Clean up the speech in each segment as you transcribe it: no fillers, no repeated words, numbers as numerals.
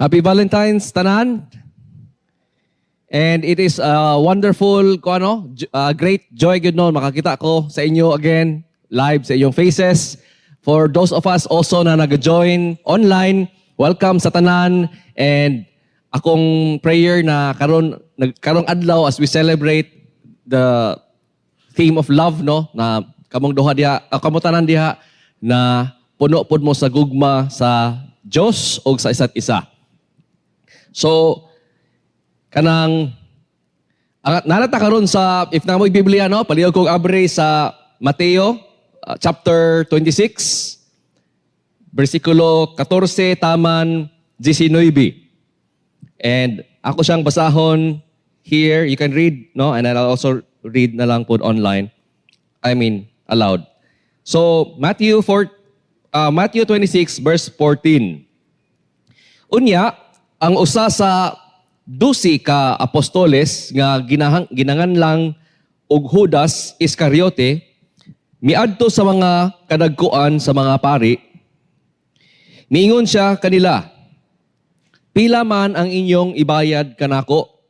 Happy Valentine's, tanan. And it is a wonderful, ko ano, great joy gud no makakita ko sa inyo again live sa inyong faces. For those of us also na nag-join online, welcome sa tanan, and akong prayer na karon karong adlaw, as we celebrate the theme of love, no, na kamong duha diha, kamo tanan diha, na puno pod mo sa gugma sa Dios o sa isa't isa. So kanang ang nalata karon sa, if naa moy Biblia, no, palihog kog abre sa Mateo chapter 26 bersikulo 14 taman 19. And ako siyang basahon here. You can read, no? And I'll also read na lang po online. I mean, aloud. So, Matthew 4, Matthew 26 verse 14. Unya, ang usa sa 12 ka apostoles nga ginanganlang og Judas Iscariote miadto sa mga kadagkuan sa mga pari. Miingon siya kanila, "Pila man ang inyong ibayad kanako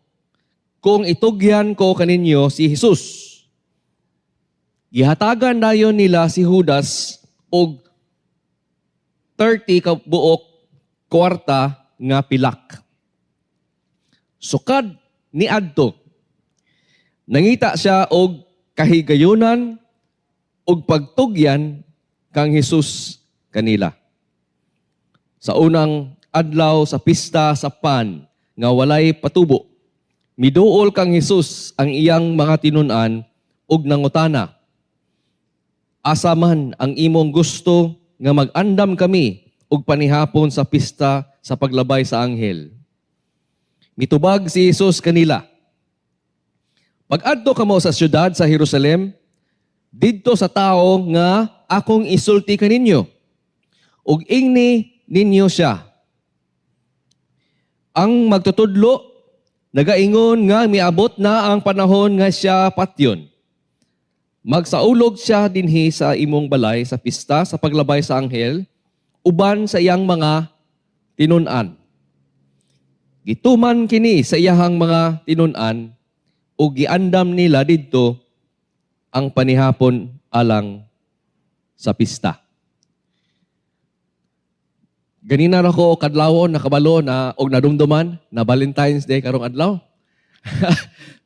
kung itugyan ko kaninyo si Jesus?" Gihatagan dayon nila si Judas og 30 ka buok kwarta nga pilak. Sukad niadto, nangita siya og kahigayunan og pagtugyan kang Jesus kanila. Sa unang adlaw sa pista sa pan nga walay patubo, miduol kang Jesus ang iyang mga tinun-an ug nangutana, "Asa man ang imong gusto nga mag-andam kami og panihapon sa pista sa paglabay sa anghel?" Mitubag si Jesus kanila, "Pag-adto kamo sa syudad sa Jerusalem, didto sa tao nga akong isulti kaninyo, ug ingni ninyo siya, 'Ang magtutudlo nagaingon nga miabot na ang panahon nga siya patyon. Magsaulog siya dinhi sa imong balay sa pista sa paglabay sa anghel uban sa iyang mga tinun-an.'" Gituman kini sa iyahang mga tinun-an ug giandam nila didto ang panihapon alang sa pista. Ganina ra ko kadlawon nakabalo na og nadumduman na Valentine's Day karong adlaw.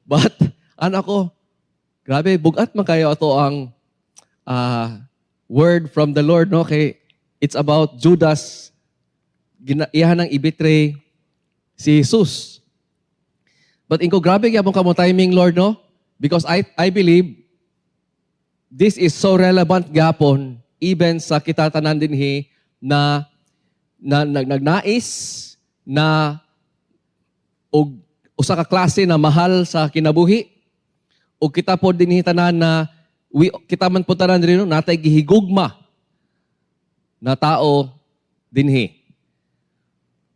But ano ko, grabe bugat man kayo ato ang word from the Lord, no, kay it's about Judas iyahan nang i-betray si Jesus. But inko, grabe gyapon kamo timing, Lord, no? Because I believe this is so relevant gyapon even sa kita tanan dinhi na nagnais na og usa ka klase na mahal sa kinabuhi, ug kita po dinhi tanan na kita man po tanan dinhi, no, natay gihigugma na tao dinhi.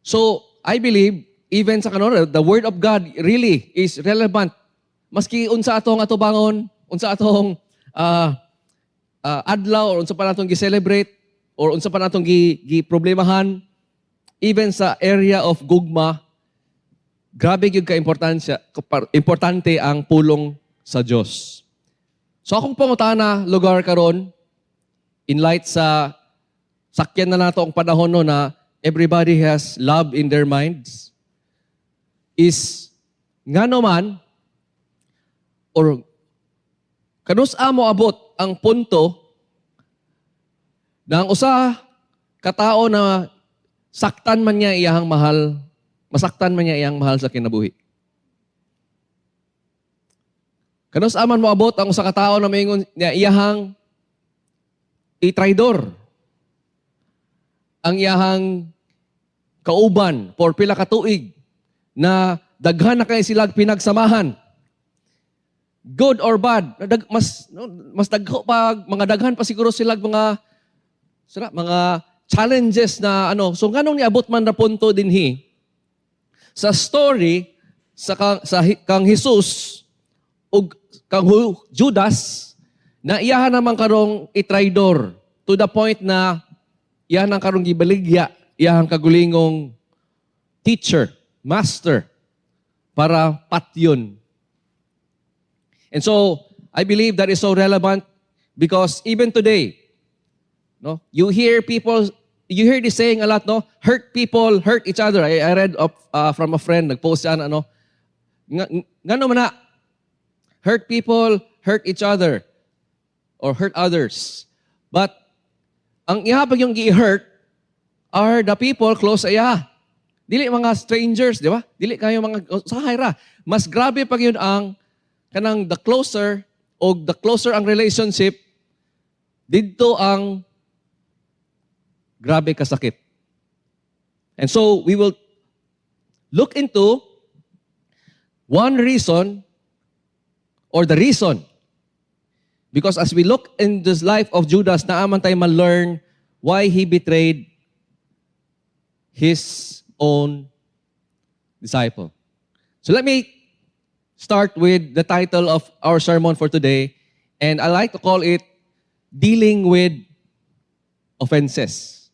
So, I believe, even sa kanon, the word of God really is relevant. Maski unsa atong atubangon, unsa atong adlaw, or unsa pa natong gi-celebrate, or unsa pa natong gi-problemahan, even sa area of gugma, grabe gyud ka importante ang pulong sa Dios. So akong pangutana lugar karon, in light sa sakyan na nato ang panahon, no, na everybody has love in their minds, is ngano man or kanus-a mo abot ang punto na ang usa ka tao na saktan man niya iyahang mahal, masaktan man niya iyang mahal sa kinabuhi? Kanus-a man moabot ang usa ka tao na maingon niya iyahang i-traidor ang iyahang kauban for pila ka tuig na daghan na kay sila pinagsamahan? Good or bad, mas no, mas dagko pa, mga daghan pa siguro sila mga sira, mga challenges na ano. So nganong niabot man na punto dinhi sa story sa kang Jesus ug kang Judas na iyahan naman karong itraidor to the point na iyahan ang karong gibaligya iyahang kagulingong Teacher, Master, para patyon. And so, I believe that is so relevant because even today, no, you hear people, you hear this saying a lot, no? "Hurt people hurt each other." I read up from a friend, nag-post siya, ano, ngano man na, hurt people hurt each other or hurt others. But ang iya pag yung gi-hurt are the people close sa iya. Dili mga strangers, di ba? Dili kayo mga sahay ra. Mas grabe pag yun ang kanang the closer o the closer ang relationship didto ang grabe kasakit. And so we will look into one reason or the reason. Because as we look in this life of Judas, naa man tay ma-learn why he betrayed his own disciple. So let me start with the title of our sermon for today, and I like to call it "Dealing with Offenses."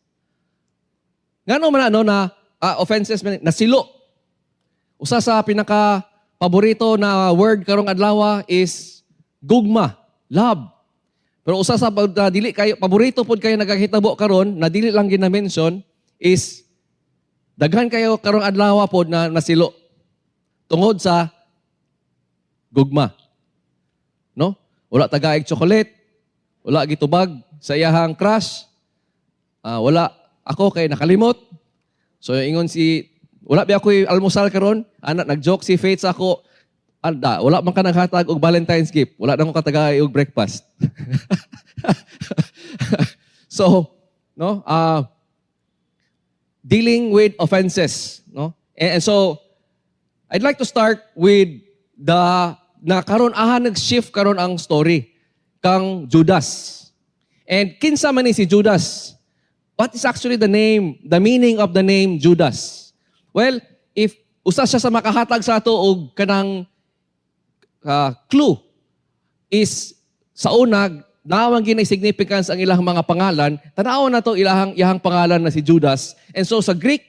Ngano man ano na offenses man, nasilo. Usa sa pinaka paborito na word karong adlaw is gugma, love. Pero usa sa na dili kayo paborito pod kayo nagakitabo karon na dili lang gina-mention is daghan kayo karong adlaw pod na nasilo tungod sa gugma. No? Wala tagaig chocolate, wala gitubag sa iyahang crush. Ah, wala ako kay nakalimot. So ingon si wala ba ako almusal karon? Ana nag-joke si Faith sa ako. Anda, wala man ka naghatag og Valentine's gift. Wala na ko katagay og breakfast. So, no? Dealing with offenses, no? And so I'd like to start with the na karon aha nag-shift karon ang story kang Judas. And kinsa man ni si Judas? What is actually the name, the meaning of the name Judas? Well, if usa siya sa makahatag sa ato og kanang clue is sa una nawang ginay significance ang ilang mga pangalan, tan-awon nato ilahang iyahang pangalan na si Judas. And so sa Greek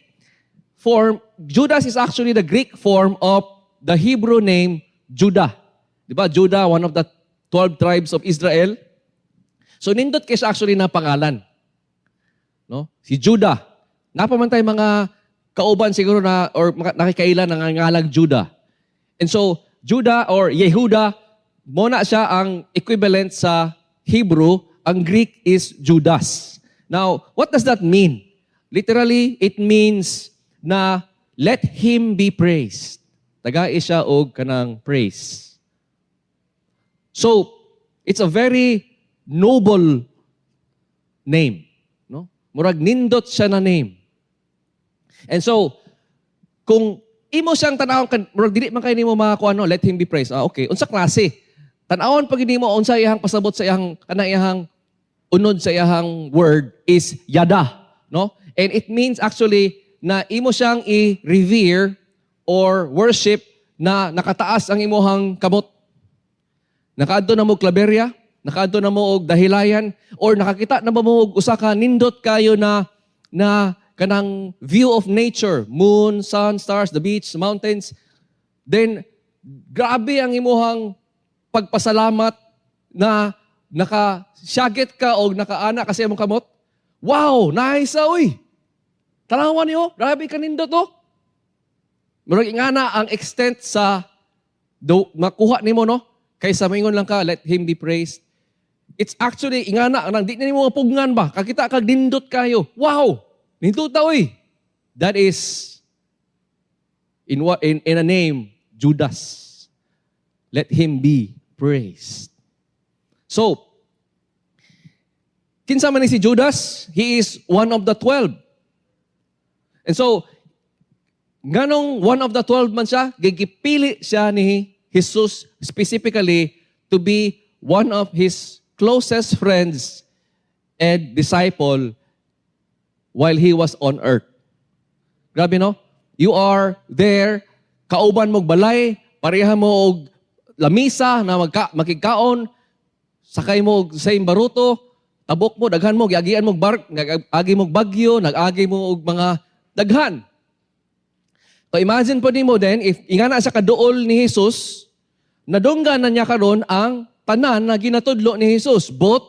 form, Judas is actually the Greek form of the Hebrew name Judah. Di ba? Judah, one of the 12 tribes of Israel. So nindot kay siya actually na pangalan. No? Si Judah. Naa pa man tay mga kauban siguro na or nakikaila ng ngalang Judah. And so Judah or Yehuda, mo na siya ang equivalent sa Hebrew, ang Greek is Judas. Now, what does that mean? Literally, it means na let him be praised. Tagai siya og kanang praise. So, it's a very noble name, no? Murag nindot siya na name. And so, kung imo siyang tanawon kan murag dili man kay nimo makakuha, no, let him be praised. Ah, okay. Unsa klase? Tan-awon pag nimo unsa iyang pasabot sa iyang kanang iyang unod sa iyang word is yada, no? And it means actually na imo siyang i-revere or worship na nakataas ang imuhang kamot. Nakaadto na mo og Claveria, nakaadto na mo og Dahilayan, or nakakita na ba mo og usa ka nindot kayo na kanang view of nature, moon, sun, stars, the beach, the mountains, then grabe ang imuhang pagpasalamat na naka-syagit ka o nakaana kasi imong kamot. Wow, nice ah, uy. Tanawan niyo, grabe ka nindot oh. Murag ingana ang extent sa do, makuha nimo, no, kaysa maingon lang ka, "Let him be praised." It's actually ingana nang di na nimo mapugnan ba, kakita kag nindot kayo. Wow, nindot ta oy. That is in what in a name Judas. Let him be praised. So, kinsa man ni si Judas? He is one of the 12. And so, nganong one of the 12 man siya, gigipili siya ni Jesus specifically to be one of his closest friends and disciple while he was on earth. Grabe, no? You are there, kauban mo og balay, pareha mo og lamisa na makigkaon, sakay mo og same baruto, tabok mo, daghan mo, giagian mo og bark, nag-agi mo og Bagyo, nag-agi mo og mga daghan. So imagine po nimo din, if ingana sa kaduol ni Jesus, nadunggan na niya karon ang tanan na ginatudlo ni Jesus, both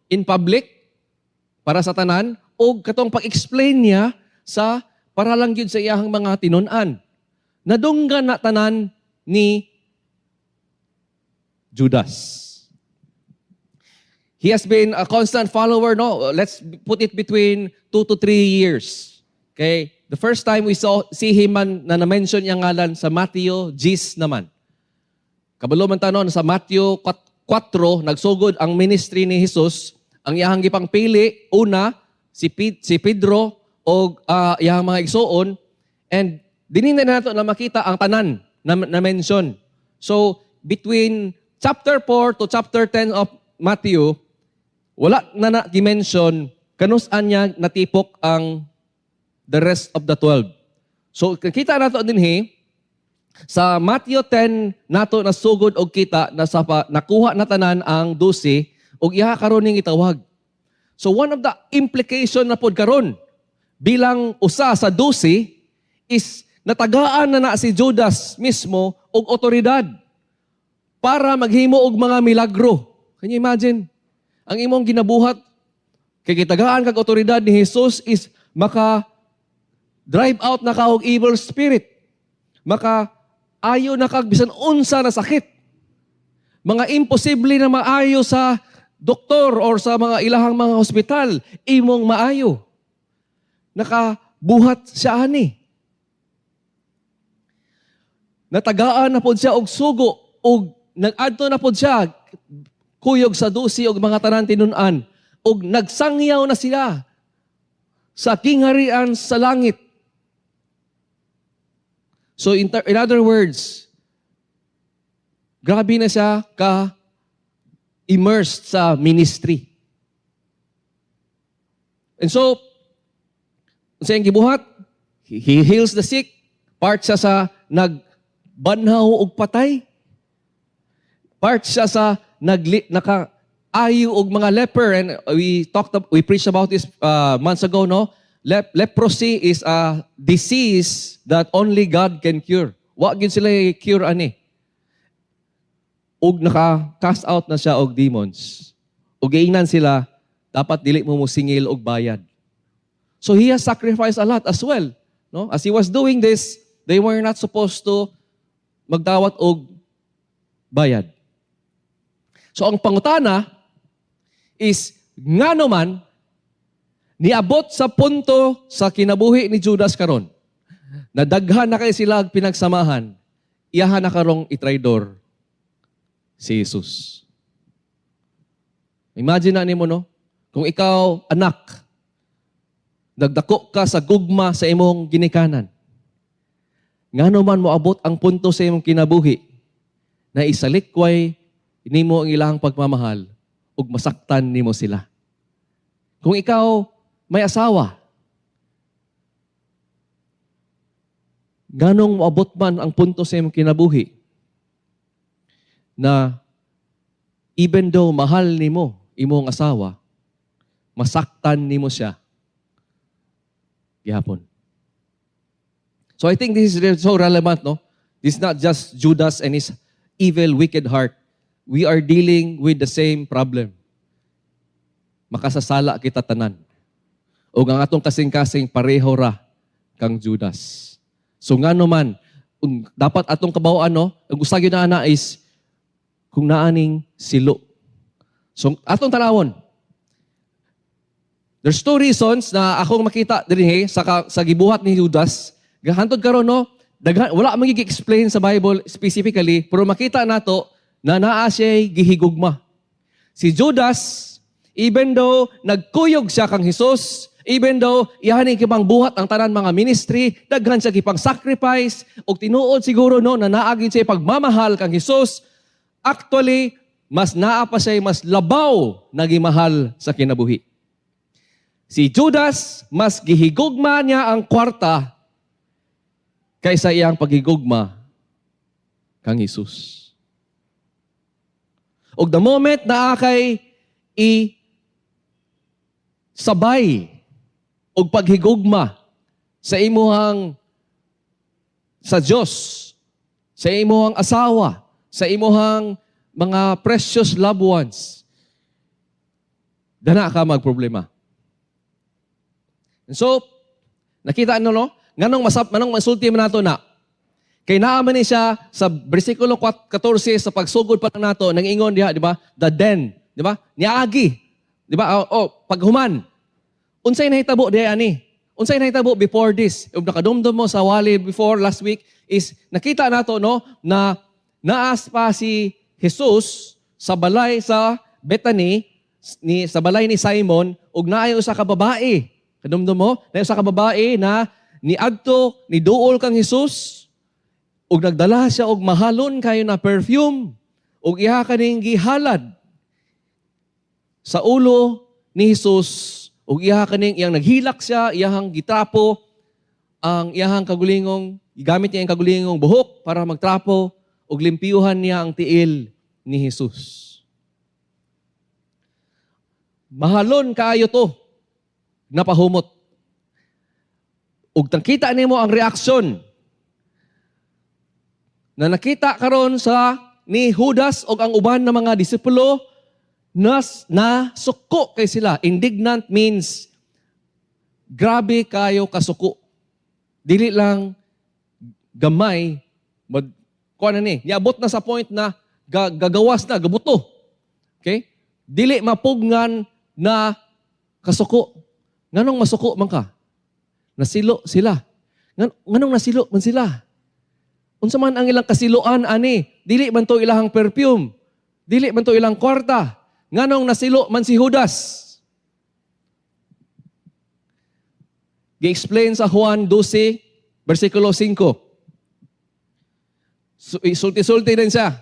in public, para sa tanan, o katong pag-explain niya sa para lang gyud sa iyahang mga tinun-an. Nadunggan na tanan ni Judas. He has been a constant follower, no? Let's put it between 2 to 3 years. Okay? The first time we see him man na na-mention niyang ngalan sa Mateo 10 naman. Kabalo man ta no, sa Mateo 4, nagsugod ang ministry ni Jesus. Ang iyahang gipang pili, una, si Pedro o iyahang mga igsuon. And dinin na nato na makita ang tanan na mention. So, between chapter 4 to chapter 10 of Matthew, wala na na mention kanus-an niya natipok ang the rest of the 12. So, kita nato din he, sa Matthew 10 nato nasugod og kita na sa pa, nakuha na tanan ang 12 ug iha karon ning itawag. So one of the implication na pod karon bilang usa sa 12 is natagaan na na si Judas mismo og otoridad para maghimo og mga milagro. Can you imagine? Ang imong ginabuhat kay gitagaan kag otoridad ni Jesus is maka drive out na ka og evil spirit. Maka ayo na kag bisan unsa na sakit. Mga imposible na maayo sa doktor or sa mga ilahang mga hospital, imong maayo. Nakabuhat siya ani. Natagaan na pod siya og sugo og nag-adto na pod siya kuyog sa 12 og mga tanan tinun-an og nagsangyaw na sila sa kingharian sa langit. So in other words, grabe na siya ka immersed sa ministry. And so, sa iyang gibuhat, he heals the sick, part siya sa nagbanhaw og patay. Part siya sa naka ayo og mga leper, and we preached about this months ago, no? Leprosy is a disease that only God can cure. Wa gyud sila cure ani. Ug naka cast out na siya og demons. Ug giingnan sila, dapat dili mo singil og bayad. So he has sacrificed a lot as well. No? As he was doing this, they were not supposed to magdawat og bayad. So ang pangutana is, ngano man niabot sa punto sa kinabuhi ni Judas karon na daghan na kay sila pinagsamahan, iyahan na karong itraidor si Jesus? Imagine na nimo, no? Kung ikaw anak, nagdako ka sa gugma sa imong ginikanan. Ngano man moabot ang punto sa imong kinabuhi na isalikway nimo ang ilang pagmamahal ug masaktan nimo sila? Kung ikaw may asawa, nganong moabot man ang punto sa imong kinabuhi na even though mahal nimo imong asawa, masaktan nimo siya gihapon? So I think this is so relevant, no? This is not just Judas and his evil, wicked heart. We are dealing with the same problem. Makasasala kita tanan. O ang atong kasing-kasing pareho ra kang Judas. So ngano man, dapat atong kabawaan, no? Ang gusto gyud na ana is kung naaning silo. So atong tanawon. There's two reasons na akong makita dinhi sa gibuhat ni Judas. Hantod karon, no, daghan, wala man explain sa Bible specifically, pero makita nato na naa siya'y gihigugma. Si Judas, even though nagkuyog siya kang Jesus, even though iyahan gipang buhat ang tanan mga ministry, daghan siya gipang sacrifice, ug tinuod siguro, no, na naa gyud siya pagmamahal kang Jesus, actually, mas naa pa siya mas labaw na gimahal sa kinabuhi. Si Judas, mas gihigugma niya ang kwarta kaysa iyang paghigugma kang Jesus. Og the moment na akay i sabay og paghigugma sa imuhang Sa Dios, sa imong asawa, sa imong mga precious loved ones, dana ka magproblema. And so, nakita ano, no? Nganong masulti man nato na? Kay naa man ni siya sa bersikulo 14 sa pagsugod pa lang nato, nangingon diha, di ba? The then, di ba? Niagi, di ba? Oh, paghuman. Unsay nahitabo diha ani? Unsay nahitabo before this? Ug nakadumdum mo sa wali before last week is nakita nato, no, na naas pa si Jesus sa balay sa Bethany ni sa balay ni Simon ug naay usa ka babae. Kadumdum mo? Naay usa ka babae na niadto ni duol kang Jesus ug nagdala siya og mahalon kayo na perfume ug iha kaning gihalad sa ulo ni Jesus ug iha kaning iyang naghilak siya, iyahang gitrapo ang iyahang kagulingong, gigamit niya ang kagulingong buhok para magtrapo ug limpyuhan niya ang tiil ni Jesus. Mahalon kaayo to napahumot. Ug nakita nimo ang reaksyon na nakita karon sa ni Judas og ang uban ng mga disipulo nas na suko kay sila. Indignant means grabe kayo kasuko. Dili lang gamay, mad kuan na ni, niabot na sa point na gagawas na, gabuto. Okay? Dili mapugngan na kasuko. Nganong masuko man ka? Nasilo sila. Nganong nasilo man sila? Unsa man ang ilang kasiloan ani? Dili man to ilahang perfume. Dili man to ilang kwarta. Nganong nasilo man si Judas? Gi-explain sa Juan 12, versikulo 5. Sulti-sulti din siya.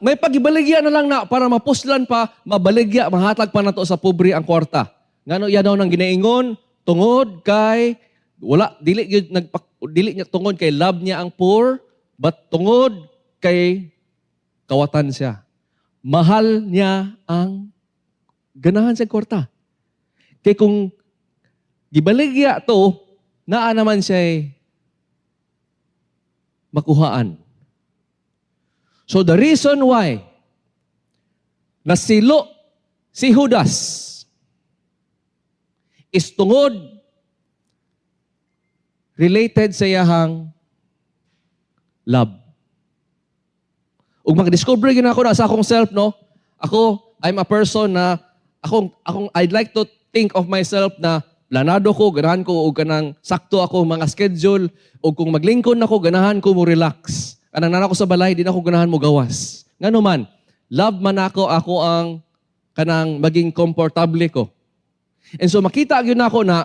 May pagibaligya na lang na para mapuslan pa, mabaligya, mahatag pa nato sa pobre ang kwarta. Ngano iya daw nang ginaingon? Tungod kay wala dili gyud nagpak dili niya tungod kay love niya ang poor, but tungod kay kawatan siya. Mahal niya ang ganahan sa kwarta. Kay kung gibaligya to, naa naman siya makuhaan. So the reason why nasilo si Judas is tungod related sa iyahang love. Ug mag-discover gyud ako na sa akong self, no? Ako, I'm a person na akong I'd like to think of myself na planado ko, ganahan ko og kanang sakto ako mga schedule ug kung maglingkod nako, ganahan ko mo relax. Kanang nana ko sa balay, di na ako ganahan mo gawas. Ngano man, love man ako ang kanang maging komportable ko. And so makita gyud nako na,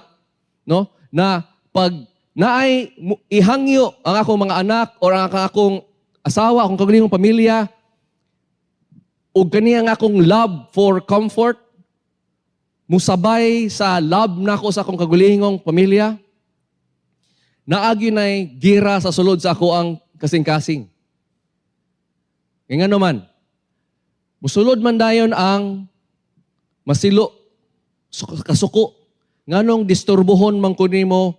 no, na pag naay ihangyo ang akong mga anak or ang akong asawa, akong kaugalingong pamilya, ug kani ang akong love for comfort musabay sa love nako sa akong kaugalingong pamilya, naagi nay gira sa sulod sa ako ang kasing-kasing. Nga naman, musulod man dayon ang masilo, kasuko, nganong disturbuhon man ko nimo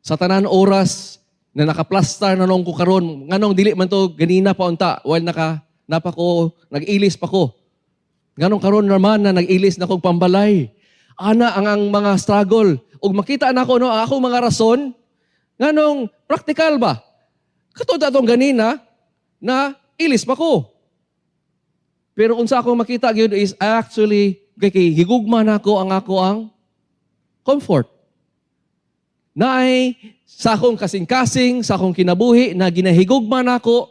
sa tanan oras na nakaplastar na nung ko karon, nganong dili man to ganina pa unta while naka napa ko nag-ilis pa ko, nganong karon naman na nag-ilis na kog pambalay? Ana ang mga struggle ug makita nako, no, ang akong mga rason, nganong practical ba katod atong ganina na ilis pa ko. Pero unsa akong makita gyud is actually kay higugma nako ang ako ang comfort. Naay sa akong kasing-kasing, sa akong kinabuhi na ginahigugma nako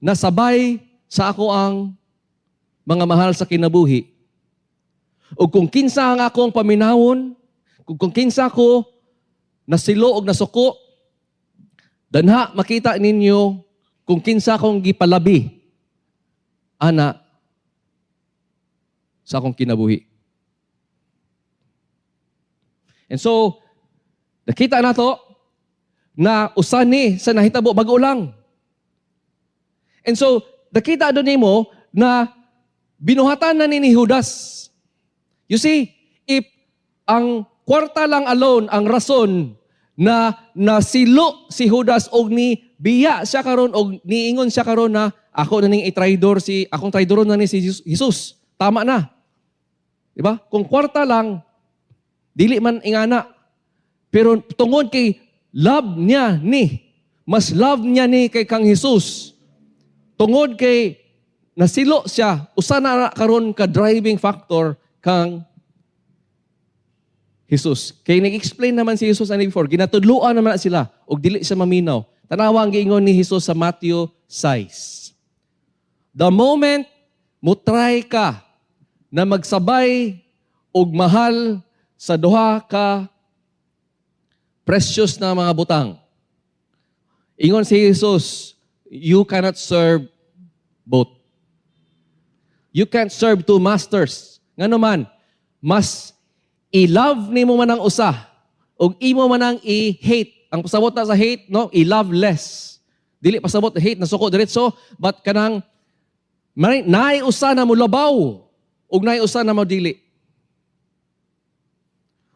nasabay sa ako ang mga mahal sa kinabuhi. O kung kinsa ang akong paminawon, kung kinsa ko nasilo og nasuko, danha makita ninyo kung kinsa akong gipalabi ana sa akong kinabuhi. And so, nakita na to na usa ni sa nahitabo bago lang. And so, nakita do nimo na binuhatan na ni Judas. You see, if ang kwarta lang alone ang rason Na nasilo si Judas og ni biya siya karon og niingon siya karon na ako na ning i-traidor, si akong traidoron na ni si Jesus. Tama na. Di ba? Kung kwarta lang, dili man ingana. Pero tungod kay love niya ni, mas love niya ni kay kang Jesus. Tungod kay nasilo siya, usa na karon ka driving factor kang Jesus. Kay nag-explain naman si Jesus ani before, ginatudloan naman na sila og dili siya maminaw. Tanawa ang giingon ni Jesus sa Matthew 6. The moment mo try ka na magsabay og mahal sa duha ka precious na mga butang. Ingon si Jesus, you cannot serve both. You can't serve two masters. Ngano man, mas i-love nimo man ang usa ug imo man ang i-hate. Ang pasabot na sa hate, no? I-love less. Dili pasabot hate nasuko diretso, but kanang may naay usa na molabaw ug naay usa na modili.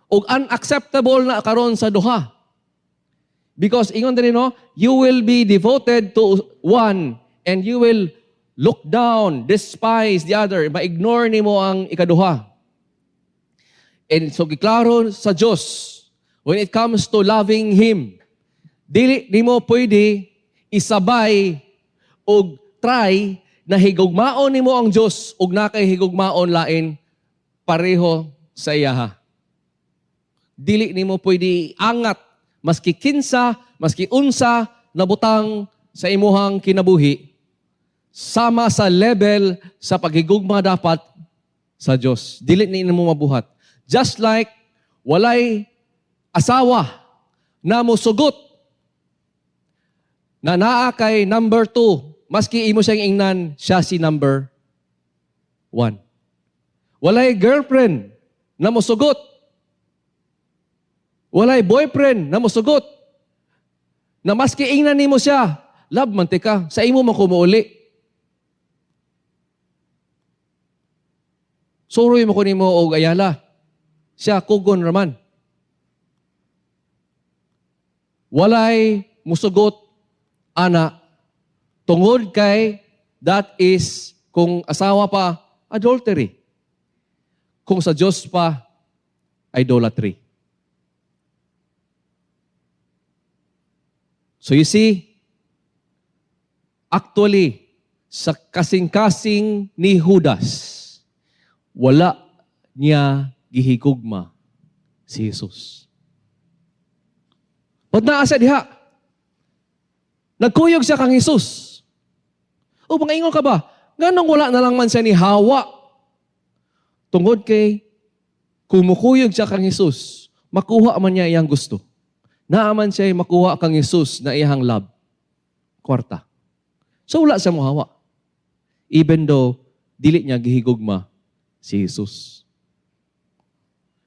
Ug unacceptable na karon sa duha. Because ingon din, no, you will be devoted to one and you will look down, despise the other, ma-ignore nimo ang ikaduha. And so giklaro sa Dios when it comes to loving Him, dili nimo pwede isabay og try na higugmaon nimo ang Dios ug naa kay higugmaon lain pareho sa iyaha. Dili nimo pwede angat maski kinsa, maski unsa na butang sa imuhang kinabuhi sama sa level sa paghigugma dapat sa Dios. Dili ni nimo mabuhat. Just like walay asawa na mosugot na naa kay number 2, maski imo siyang ingnan, siya si number 1. Walay girlfriend na mosugot. Walay boyfriend na mosugot. Na maski ingnan nimo siya, love man tika, sa imo man ko muuli. Suroy mo ko nimo og ayala. Siya kugon raman. Walay musugot ana tungod kay that is, kung asawa pa, adultery. Kung sa Diyos pa, idolatry. So you see, actually, sa kasing-kasing ni Judas, wala niya gihigugma si Jesus. Ba't naa siya diha? Nagkuyog siya kang Jesus. O mga ingon ka ba? Nganong wala na lang man siya ni hawa? Tungod kay kumukuyog siya kang Jesus, makuha man niya iyang gusto. Naaman siya makuha kang Jesus na iyang love. Kwarta. So wala siya muhawa. Even though dili niya gihigugma si Jesus.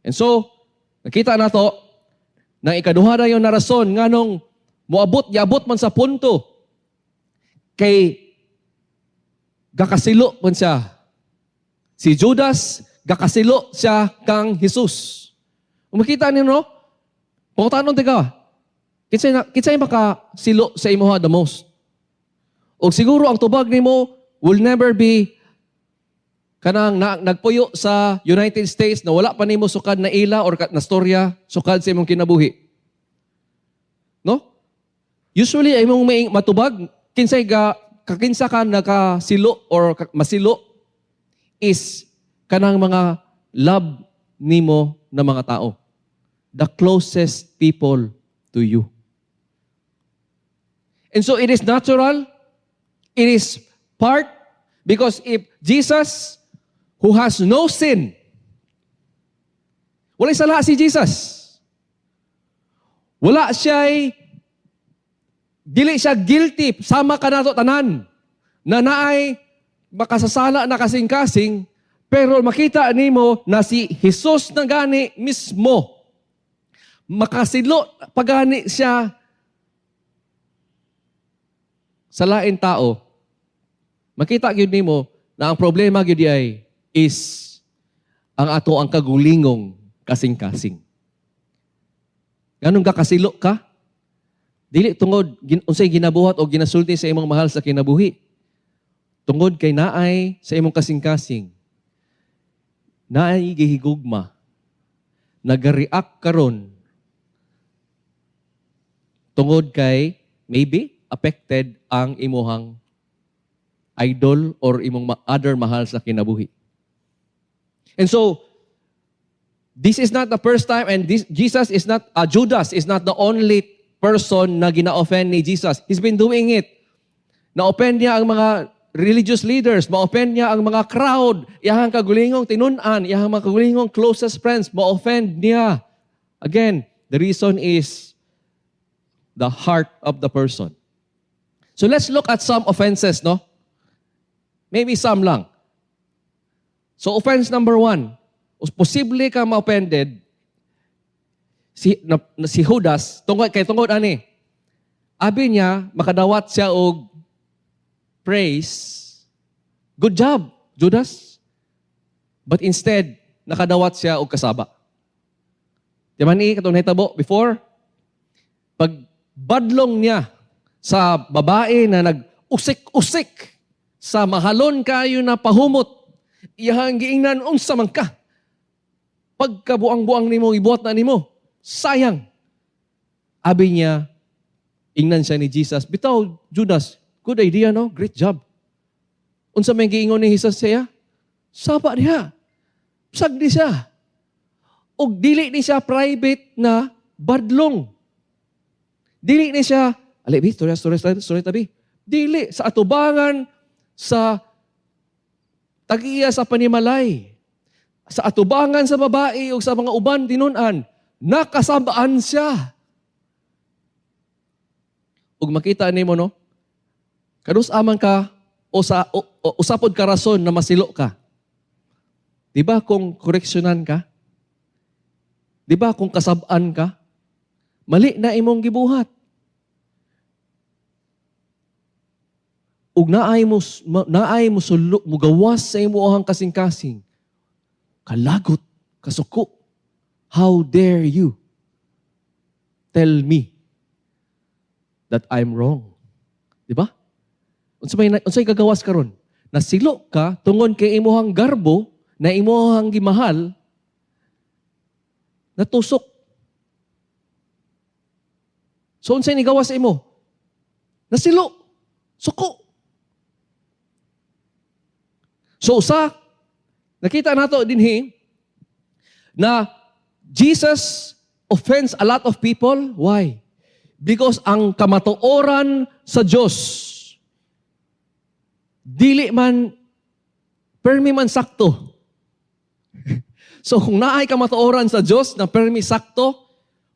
And so, nakita na to, nang ikaduha na yung narason, nganong moabot, giabot man sa punto, kay gakasilo man siya. Si Judas, gakasilo siya kang Jesus. Kung makita niyo, no? Pangutanon tika, kinsay makasilo sa imuha the most? O siguro ang tubag nimo will never be kanang nagpuyo sa United States na wala pa nimo sukad na ila or na storya sukad sa imong kinabuhi. No? Usually ay imong may matubag kinsay ga kakinsa ka nakasilo or masilo is kanang mga love nimo na mga tao. The closest people to you. And so it is natural. It is part because if Jesus, who has no sin, walay sala si Jesus. Wala siya'y, dili siya guilty, sama ka nato tanan, na naay makasasala na kasing-kasing, pero makita nimo na si Jesus na gani mismo, makasilo pagani siya sa lain tao, makita gyud nimo na ang problema gyud ay is ang ato ang kagulingong kasing-kasing. Nganong kasilo ka? Dili tungod unsay ginabuhat o ginasulti sa imong mahal sa kinabuhi. Tungod kay naay sa imong kasing-kasing. Naay gihigugma. Nagareact karon tungod kay maybe affected ang imuhang idol or imong other mahal sa kinabuhi. And so, this is not the first time and this Jesus is not, Judas is not the only person na gina-offend ni Jesus. He's been doing it. Na-offend niya ang mga religious leaders, ma-offend niya ang mga crowd, iyahang kagulingong tinun-an, iyahang mga kagulingong closest friends, ma-offend niya. Again, the reason is the heart of the person. So let's look at some offenses, no? Maybe some lang. So offense number one, posible ka ma-offended si Judas tungod kay tungod ani. Abi niya makadawat siya og praise. Good job, Judas. But instead, nakadawat siya og kasaba. Di man ni katong nahitabo before, pag badlong niya sa babae na nag-usik-usik sa mahalon kayo na pahumot, iyahang giingnan, "Unsa man ka? Pagkabuang-buang nimo, ibuhat na nimo. Sayang." Abi niya, ingnan siya ni Jesus, "Bitaw, Judas, good idea, no? Great job." Unsa may giingon ni Jesus siya? "Saba diha. Sagdi siya." Og dili ni siya private na badlong. Dili ni siya, "Ali, bi, story, story, story, story, tabi." Dili, sa atubangan sa tagiya sa panimalay, sa atubangan sa babae o sa mga uban tinun-an, nakasabaan siya. Ug makita nimo, no, kanus aman ka o sa o, usapod ka rason na masilo ka? Di ba kung koreksyonan ka? Di ba kung kasab-an ka? Mali na imong gibuhat. Ug naay mo sulo, mugawas sa imong kasing-kasing. Kalagot, kasuko. How dare you tell me that I'm wrong? Di ba? Unsa may unsay gagawas karon? Nasilo ka tungod kay imuhang garbo na imuhang gimahal natusok. So unsay nigawas sa imo? Nasilo. Suko. So sa nakita nato dinhi na Jesus offends a lot of people. Why? Because ang kamatuoran sa Dios dili man permi man sakto. So kung naay kamatuoran sa Dios na permi sakto,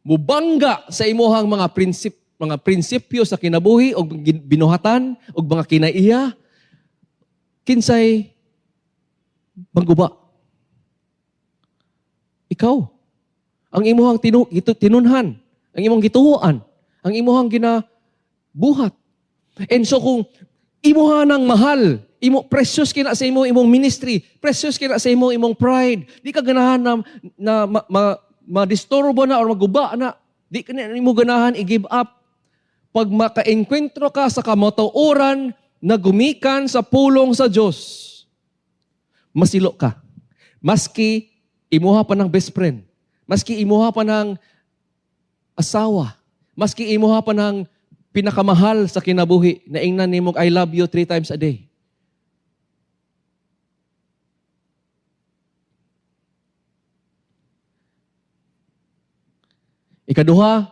mubangga sa imuhang mga prinsipyo sa kinabuhi o binuhatan o mga kinaiya, kinsay mangguba? Ikaw. Ang imuhang tinunhan, ang imong gituoan, ang imuhang ginabuhat. And so kung imuha ng mahal, imo precious kina sa imo imong ministry, precious kina sa imo imong pride, di ka ganahan na ma-disturbo na or maguba na, di ka na imo ganahan i-give up. Pag makaengkwentro ka sa kamatuoran na gumikan sa pulong sa Dios, masilo ka. Maski imuha pa ng best friend, maski imuha pa ng asawa, maski imuha pa ng pinakamahal sa kinabuhi na ingnan nimo, "I love you," three times a day. Ikaduha,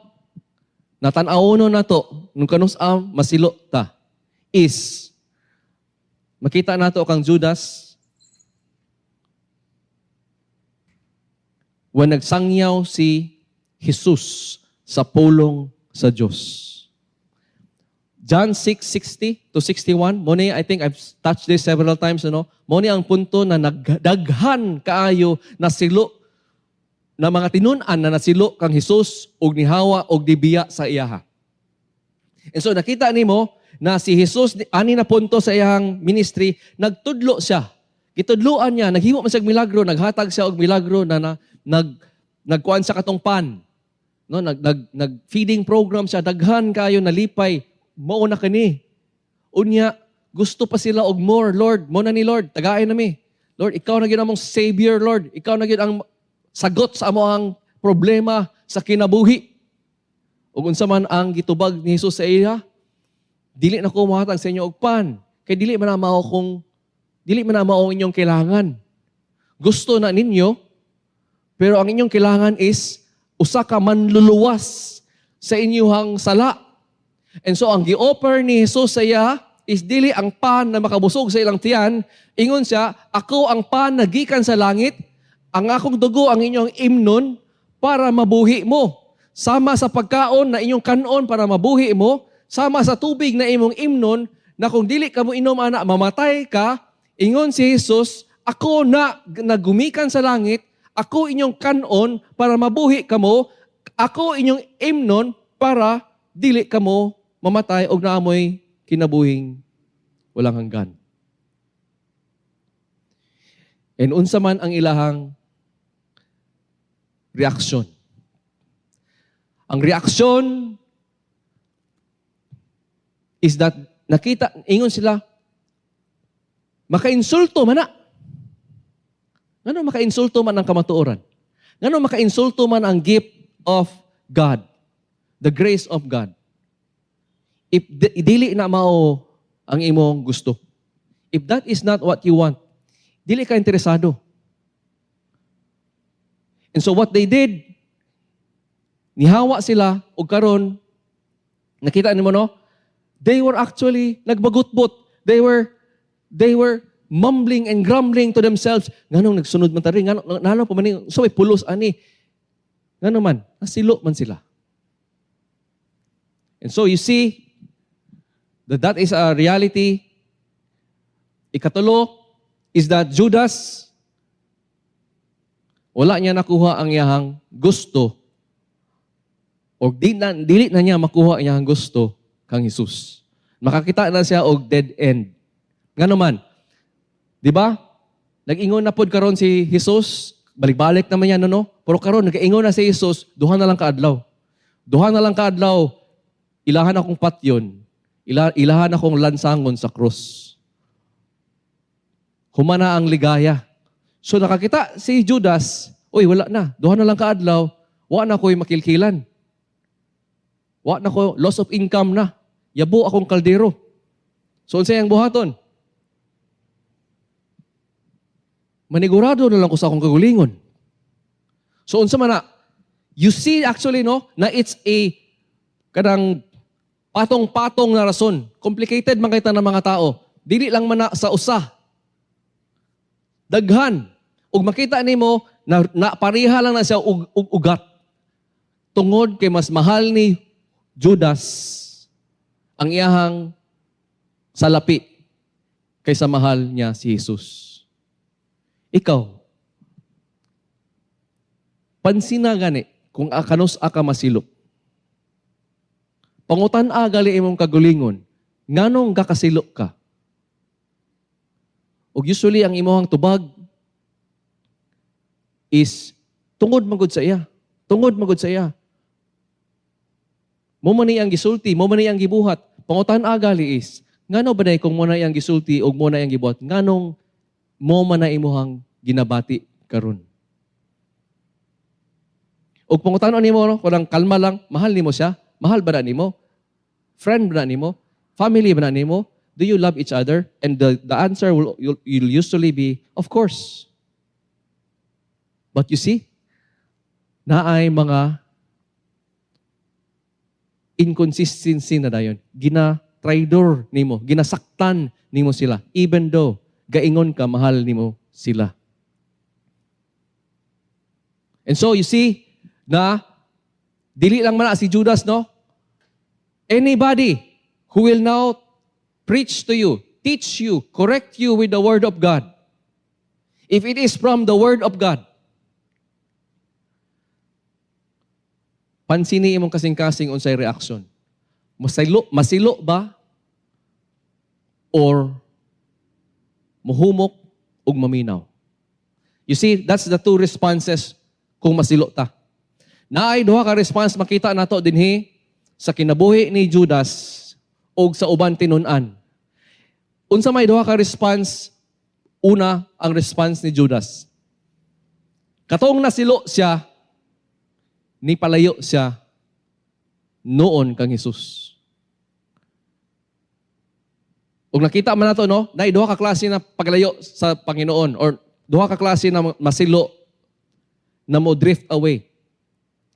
natan-awono nato nung kanus-a masilo ta is makita nato kang Judas when nagsangyaw si Jesus sa pulong sa Dios. John 6:60 to 61, mo ni, I think I've touched this several times, ano? Mo ni ang punto na nagdaghan kaayo na silo na mga tinun-an na nasilo kang Jesus ug nihawa og dibiya sa iyaha. And so nakita nimo na si Jesus ani na punto sa iyang ministry, nagtudlo siya. Gitudloan niya, naghimo man siya og milagro, naghatag siya og milagro na nagkuan sa katong pan. No, nag nag nag feeding program siya, daghan kayo nalipay, mao na kani. Unya, gusto pa sila og more. "Lord, mao na ni, Lord, tagain nami. Lord, ikaw na gyud among savior, Lord. Ikaw na gyud ang sagot sa among problema sa kinabuhi." Ug unsa man ang gitubag ni Jesus sa iya? "Dili na ko mohatag sa inyo og pan kay dili man na mao ang inyong kailangan. Gusto na ninyo, pero ang inyong kailangan is usa ka manluluwas sa inyong sala." And so ang gi-offer ni Jesus sa iya is dili ang pan na makabusog sa ilang tiyan. Ingon siya, "Ako ang pan na gikan sa langit, ang akong dugo ang inyong imnon para mabuhi mo. Sama sa pagkaon na inyong kanon para mabuhi mo, sama sa tubig na imong imnon, na kung dili ka mo inom ana, mamatay ka." Ingon si Jesus, "Ako na nagumikan sa langit, ako inyong kanon para mabuhi kamo, ako inyong imnon para dili kamo mamatay og naa moy kinabuhing walang hanggan." And unsa man ang ilahang reaksyon? Ang reaksyon is that nakita, ingon sila, "Makainsulto man na. Ngano makainsulto man ang kamatuoran? Ngano makainsulto man ang gift of God? The grace of God? If dili na mao ang imong gusto. If that is not what you want, dili ka interesado." And so what they did, nihawa sila og karon nakita nimo, no? They were actually nagbagutbot. They were mumbling and grumbling to themselves. "Nganong nagsunod man ta rin? Ngano nalo pa man ni so may pulos ani?" Ngano man nasilo man sila. And so you see that that is a reality. Ikatulo is that Judas, wala niya nakuha ang iyahang gusto or di na, dili na niya makuha ang iyahang gusto kang Jesus. Makakita na siya og dead end. Ngano man? Di ba? Nag-ingon na pod karon si Jesus, balik-balik naman yan, ano? Pero karon nag-ingon na si Jesus, "Duha na lang kaadlaw. Duha na lang kaadlaw, ilahan akong patyon, ilahan akong lansangon sa krus. Humana ang ligaya." So nakakita si Judas, "Uy, wala na. Duha na lang kaadlaw, wa na ko'y makilkilan. Wa na ko, loss of income na. Yabo akong kaldero." So unsay ang buhaton? "Manigurado na lang ko sa akong kagulingon." So unsa man na? You see actually, no, na it's a kanang patong-patong na rason. Complicated man kita ng mga tao. Dili lang man na sa usa. Daghan. Ug makita nimo na pareha lang na siya og ugat. Tungod kay mas mahal ni Judas ang iyahang salapi kaysa mahal niya si Jesus. Ikaw, pansina gani kung kanus-a ka masilo. Pangutan-a gali imong kagulingon, nganong kakasilo ka? Ug usually ang imong tubag is tungod magud sa iya. Tungod magud sa iya. Mao man ni ang gisulti, mao man ni ang gibuhat. Pangutan-a gali is, ngano ba kung mao na iyang gisulti ug mao na iyang gibuhat? Nganong mao man na imuhang ginabati karon? Ug pangutan-on nimo, no, kanang kalma lang, mahal nimo siya? Mahal ba na nimo? Friend ba na nimo? Family ba na nimo? Do you love each other? And the answer will usually be, "Of course." But you see, naay mga inconsistency na dayon. Gina-traidor nimo, ginasaktan nimo sila, even though gaingon ka mahal nimo sila. And so you see na dili lang man na si Judas, no? Anybody who will now preach to you, teach you, correct you with the word of God, if it is from the word of God, pansini imong kasing-kasing unsay reaction. Masilo, masilo ba? Or muhumok ug maminaw? You see, that's the two responses kung masilo ta. Naay duha ka response makita nato dinhi sa kinabuhi ni Judas og sa uban tinun-an. Unsa may duha ka response? Una, ang response ni Judas. Katong nasilo siya, ni palayo siya noon kang Jesus. Ug nakita man nato, no, na duha ka klase na paglayo sa Panginoon or duha ka klase na masilo na mo drift away.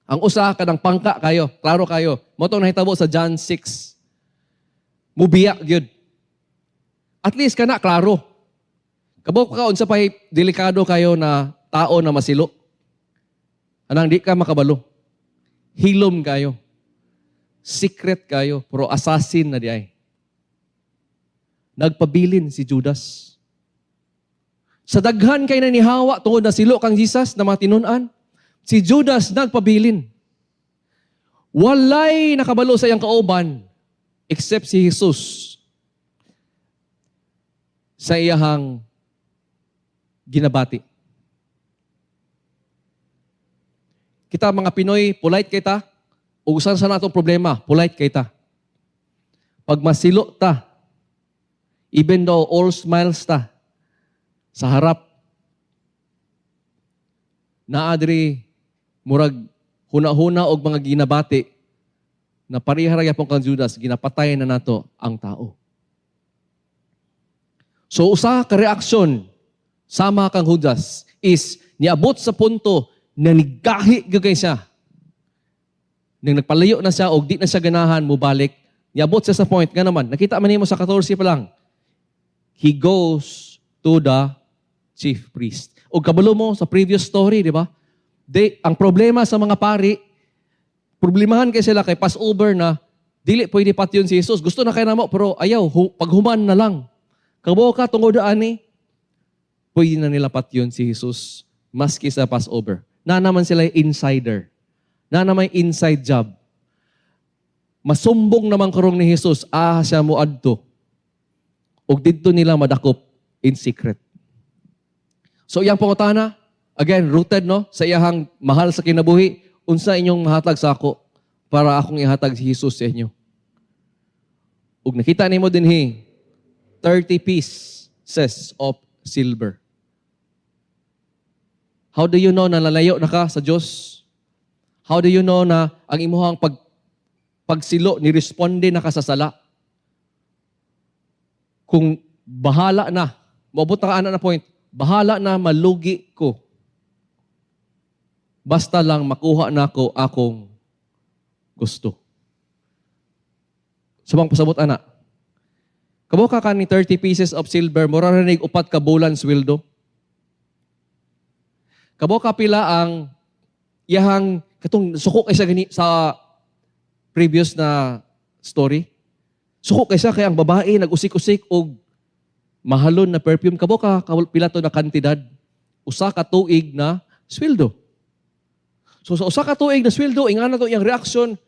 Ang usa, kanang pangka kayo, klaro kayo. Mao tong nahitabo sa John 6. Mubiya gyud. At least kana klaro. Kabalo ka unsa pay delikado kayo na tao na masilo. Anang di ka makabalo. Hilom kayo. Secret kayo, pero assassin na di ay. Nagpabilin si Judas. Sa daghan kay na nihawa tungod na silo kang Jesus na mga tinun-an, si Judas nagpabilin. Walay nakabalo sa iyang kauban except si Jesus sa iyahang ginabati. Kita mga Pinoy, polite kay ta. Ug usan sa natong problema, polite kay ta. Pag masilo ta, even though all smiles ta, sa harap, naa diri murag huna-huna og mga ginabati na pareha ra gyapon kang Judas, ginapatay na nato ang tao. So usa ka reaksyon sama kang Judas is niabot sa punto na nigahi gyud kay siya. Nang nagpalayo na siya og di na siya ganahan mobalik, niabot siya sa point nga naman. Nakita man nimo sa 14 pa lang. He goes to the chief priest. Og kabalo mo sa previous story, di ba? Ang problema sa mga pari, problemahan kay sila kay Passover na, dili pwede patyon si Jesus. Gusto na kay namo, pero ayaw, paghuman na lang. Kabalo ka tungod ani, pwede na nila patyon si Jesus maski sa Passover. Na naman sila insider. Na naman inside job. Masumbong naman karong ni Jesus, siya mo adto. Og didto nila madakop in secret. So iyang pangutana, again, rooted, no, sa iyahang mahal sa kinabuhi, unsa inyong mahatag sa ako para akong ihatag si Jesus sa inyo. Ug nakita nimo dinhi 30 pieces of silver. How do you know na lalayo na ka sa Dios? How do you know na ang imuhang pagsilo ni responde na ka sa sala? Kung bahala na, moabot na ka ana na point, bahala na malugi ko. Basta lang makuha na ko akong gusto. Subang pasabot ana. Kabalo ka ni 30 pieces of silver, mura ra nig 4 ka bulan sweldo. Kabalo ka pila ang iyahang katong suko kay sa gani sa previous na story. Suko kay siya kay ang babae nag-usik-usik og mahalon na perfume. Kabalo ka pila to na kantidad? 1 ka tuig na sweldo. So sa 1 ka tuig na sweldo, ingana to iyang reaction,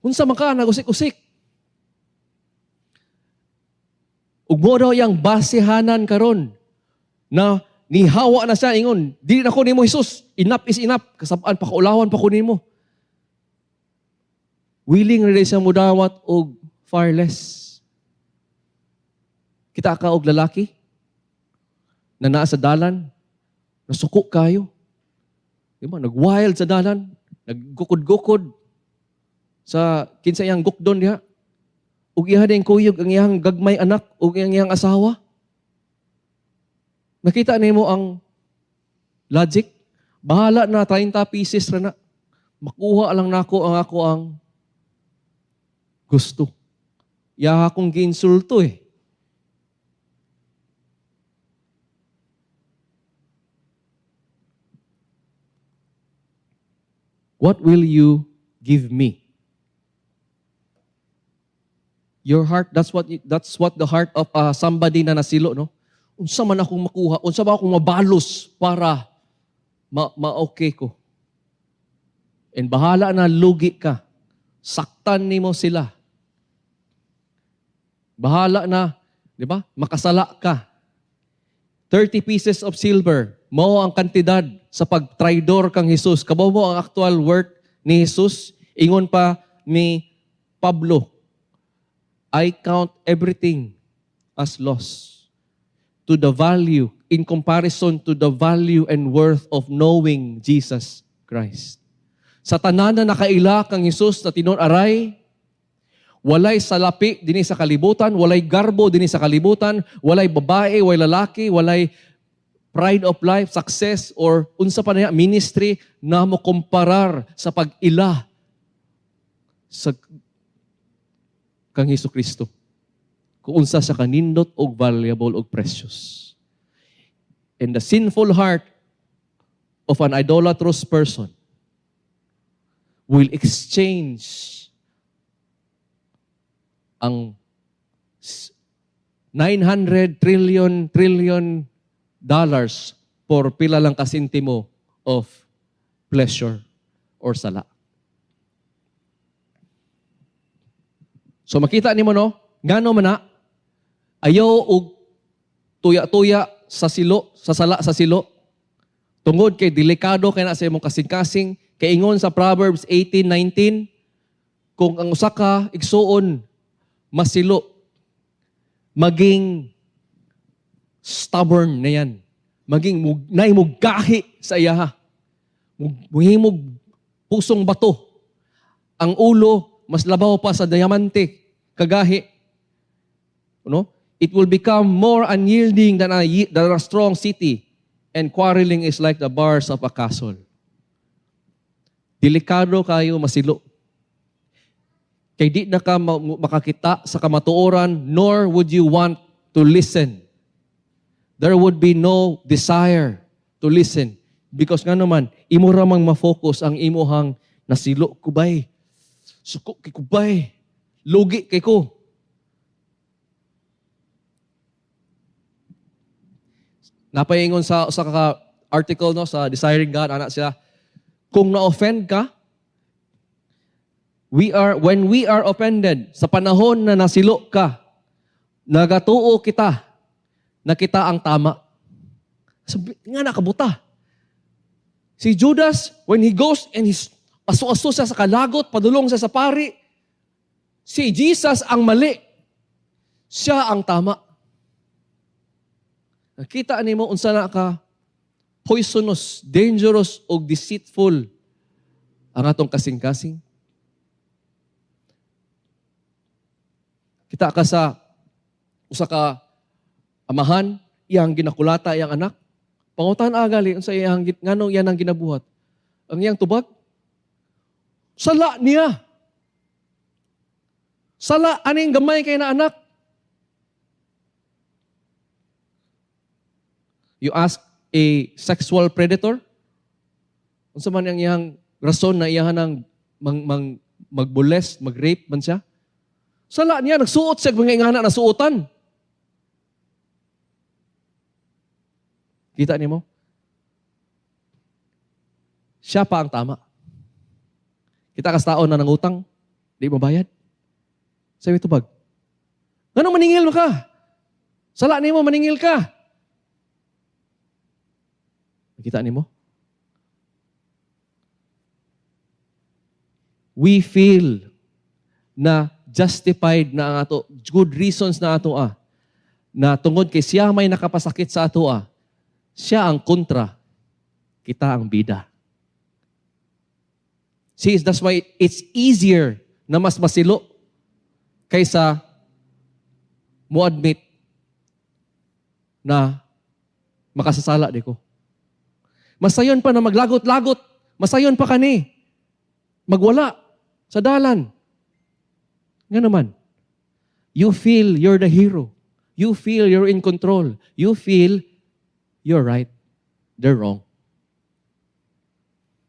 unsa man ka nag-usik-usik? Ug mo daw iyang basehanan karon na nihawa na siya ingon, dili na ko nimo Jesus, enough is enough, kasab-an pakaulawan pa ko nimo. Willing ra siya mudawat og far less. Kita ka og lalaki na naa sa dalan, nasuko kayo. Di ba? Nag-wild sa dalan, naggukod-gukod sa kinsa iyang gukdon diha. Ug iha din kuyog ang iyang gagmay anak ug ang iyang asawa. Nakita nimo ang logic? Bahala na 30 pieces ra na. Makuha lang nako ang ako ang gusto. Ya akong giinsulto eh. What will you give me? Your heart, that's what the heart of somebody na nasilo, no? Unsa man akong makuha, unsa ba akong mabalos para ma-okay ko. And bahala na lugi ka. Saktan nimo sila. Bahala na, di ba? Makasala ka. 30 pieces of silver, mao ang kantidad sa pagtraidor kang Jesus. Kabaw mo ang actual worth Ni Jesus, ingon pa ni Pablo, "I count everything as loss to the value, in comparison to the value and worth of knowing Jesus Christ." Sa tanan na nakaila kang Jesus na tinuod aray, walay salapi dinhi sa kalibutan, walay garbo dinhi sa kalibutan, walay babae, walay lalaki, walay pride of life, success, or unsa pa niya, ministry na mo kumparar sa pag-ila sa kang Hesus Kristo. Kung unsa sa kanindot og valuable og precious. And the sinful heart of an idolatrous person will exchange ang 900 trillion trillion dollars for pila lang kasintimo of pleasure or sala. So makita nimo, no, ngano man na ayaw og tuya-tuya sa silo, sa sala sa silo. Tungod kay delikado kay na sa imong kasing-kasing, kay ingon sa Proverbs 18:19, kung ang usa ka igsuon masilo, maging stubborn na yan. Maging naay mugahi sa iyaha. Muhimog pusong bato. Ang ulo mas labaw pa sa diamante kagahi. No? It will become more unyielding than a strong city, and quarreling is like the bars of a castle. Delikado kayo masilo. Kay di na ka makakita sa kamatuoran, nor would you want to listen. There would be no desire to listen. Because nga naman, imo ra mang ma-focus ang imuhang nasilo ko bay. Suko kay ko bay. Lugi kay ko. Napaingon sa ka article, no, sa Desiring God, ana sila, kung na-offend ka, we are when we are offended, sa panahon na nasilo ka, nagatuo kita na kita ang tama. Sabi, nga nakabuta. Si Judas, when he goes and he's aso-aso siya sa kalagot, padulong siya sa pari, si Jesus ang mali. Siya ang tama. Nakita nimo unsa na ka poisonous, dangerous o deceitful ang atong kasing-kasing. Kita ka sa usa ka amahan, iyang ginakulata iyang anak. Pangutan agali unsa iyang nganong iyan ang ginabuhat. Ang iyang tubag, sala niya. Sala aning gamay kay na anak. You ask a sexual predator, unsa man ang iyang rason na iyahan ang magbules, mag-rape man siya? Sala niya, nagsuot siya mga ingana na suotan. Kita nimo? Siya pa ang tama. Kita kas tao na nangutang, di mo bayad. Sabi tubag, ngano maningil mo ka? Sala nimo, maningil ka. Nakita nimo? We feel na justified na ang ato, good reasons na ato na tungod kay siya may nakapasakit sa ato siya ang kontra, kita ang bida. See, that's why it's easier na mas masilo kaysa mo admit na makasasala di ko. Masayon pa na maglagot-lagot. Masayon pa kani. Magwala sa dalan. Nga naman, you feel you're the hero. You feel you're in control. You feel you're right. They're wrong.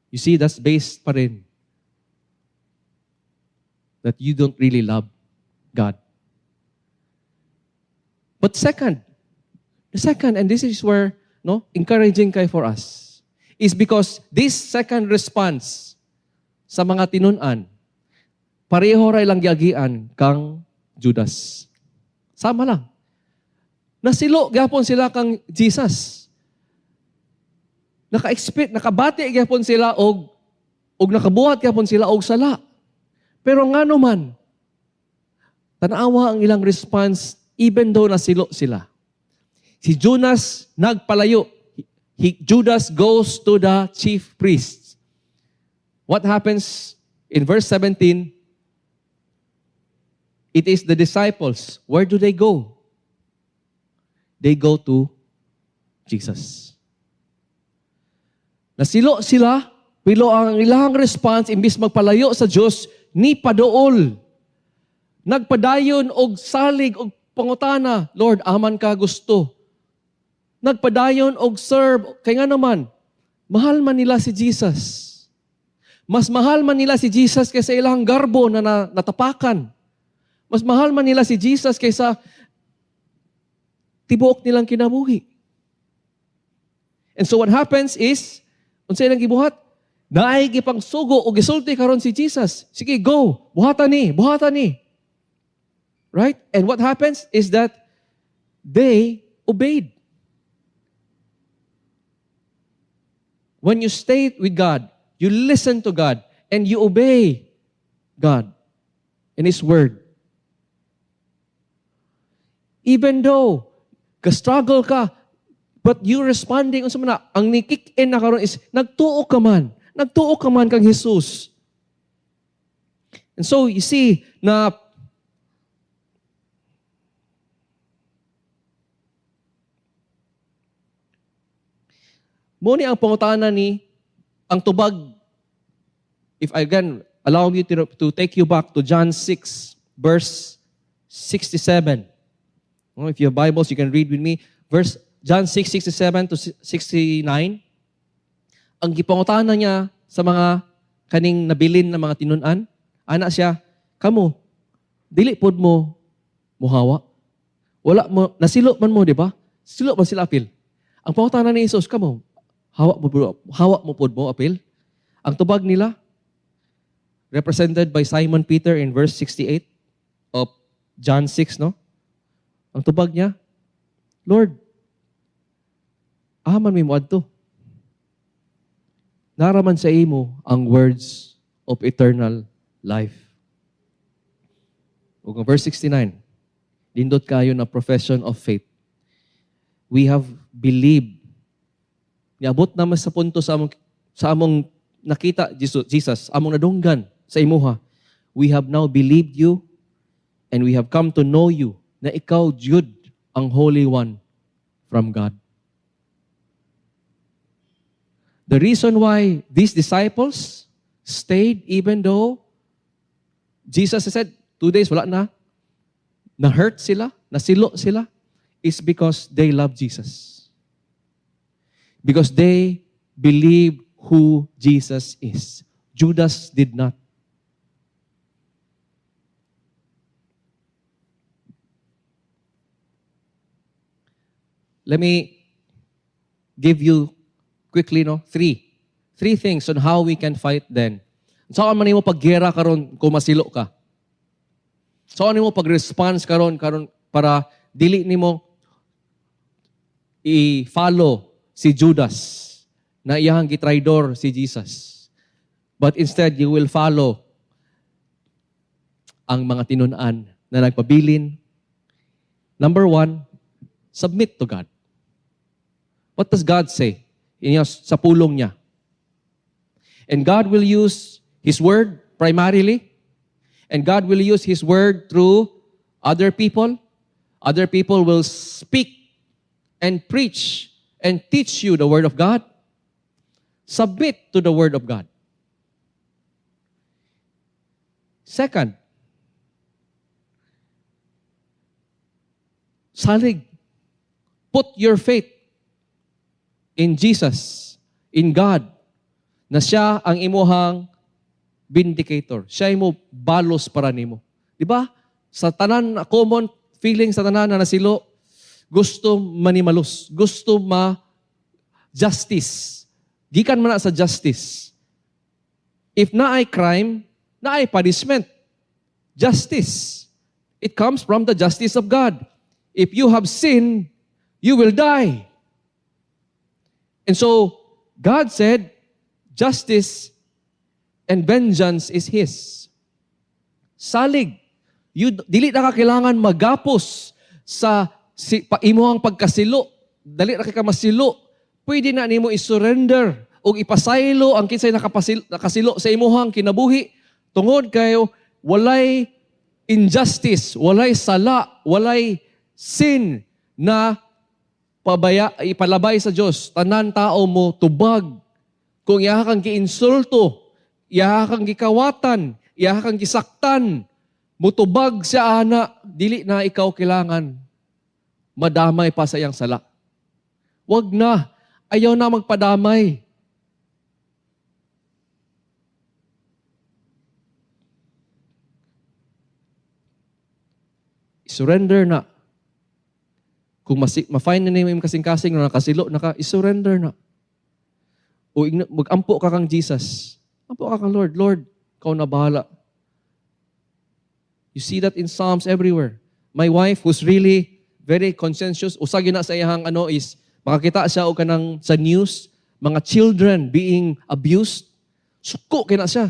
You see, that's based pa rin that you don't really love God. But second, the second, and this is where, no, encouraging kay for us, is because this second response sa mga tinun-an, pareho ray lang giagian kang Judas. Sama lang. Nasilo gyapon sila kang Jesus. Naka-expect, nakabati gyapon sila og Ug nakabuhat gyapon sila og sala. Pero ngano man, tanawa ang ilang response even though nasilo sila. Si Judas nagpalayo. Judas goes to the chief priests. What happens in verse 17? It is the disciples. Where do they go? They go to Jesus. Nasilo sila, pero ang ilang response, imbis magpalayo sa Diyos, ni paduol. Nagpadayon og salig og pangutana, "Lord, aman ka gusto?" Nagpadayon og serve, kay ngano man, mahal man nila si Jesus. Mas mahal man nila si Jesus kaysa ilang garbo na natapakan. Mas mahal man nila si Jesus kaysa tibuok nilang kinabuhi. And so what happens is, unsa ilang gibuhat? Naay gipang sugo o gisulti karon si Jesus. "Sige, go. Buhatan ni, buhatan ni." Right? And what happens is that they obeyed. When you stay with God, you listen to God, and you obey God and His Word. Even though ka-struggle ka, but you responding, unsa man na, ang ni-kick in na karon is, nagtuo ka man. Nagtuo ka man kang Jesus. And so, you see, na mo ni ang pangutana ni ang tubag. If I again allow me to take you back to John 6 verse 67. Well, if you have Bibles, you can read with me verse John 6 67 to 69. Ang gipangutana niya sa mga kaning nabilin na mga tinun-an, ana siya, "Kamo, dili pod mo muhawa? Wala mo nasilo man mo, di ba?" Silo man sila apil. Ang pangutana ni Jesus, "Kamo, hawa mo pod mo apil?" Ang tubag nila, represented by Simon Peter in verse 68 of John 6, no? Ang tubag niya, "Lord, aman mi moadto? Naraman sa imo ang words of eternal life." Ug ang verse 69, nindot kayo na profession of faith. "We have believed." Niabot naman sa punto sa among nakita Jesus, among nadunggan sa imuha. "We have now believed you and we have come to know you na ikaw jud ang Holy One from God." The reason why these disciples stayed even though Jesus said, 2 days, wala na, na-hurt sila, nasilo sila, is because they love Jesus. Because they believe who Jesus is. Judas did not. Let me give you quickly, no, three. Three things on how we can fight then. Unsaon man nimo paggera karon kung masilo ka? Unsaon nimo pag-response karon para dili nimo i-follow si Judas na iyang gitraidor si Jesus? But instead, you will follow ang mga tinun-an na nagpabilin. Number one, submit to God. What does God say? Sa pulong niya. And God will use His Word primarily. And God will use His Word through other people. Other people will speak and preach and teach you the Word of God. Submit to the Word of God. Second, salig. Put your faith in Jesus, in God, na siya ang imuhang vindicator. Siya imo balos para nimo. Di ba? Sa tanan, common feeling sa tanan na nasilo, gusto manimalos, gusto ma justice. Gikan man na sa justice. If naay crime, naay punishment. Justice. It comes from the justice of God. If you have sinned, you will die. And so, God said, justice and vengeance is His. Salig. You, dili na ka kailangan magapos sa imuhang pagkasilo. Dali na ka masilo. Pwede na nimo i-surrender o ipasaylo ang kinsay nakasilo sa imuhang kinabuhi. Tungod kayo, walay injustice, walay sala, walay sin na pabaya, ipalabay sa Dios. Tanan tao mo tubag. Kung iya kang giinsulto, iya kang gikawatan, iya kang gisaktan, mutubag siya ana, dili na ikaw kailangan madamay pa sa iyang sala. Wag na. Ayaw na magpadamay. Surrender na. Kung ma-find na nimo imong kasing-kasing na nakasilo na ka, i-surrender na. O mag-ampo ka kang Jesus. Ampo ka kang Lord. Lord, ikaw na bahala. You see that in Psalms everywhere. My wife, who's really very conscientious, usa gyud na sa iyang ano is, makakita siya og kanang sa news, mga children being abused, suko kay na siya.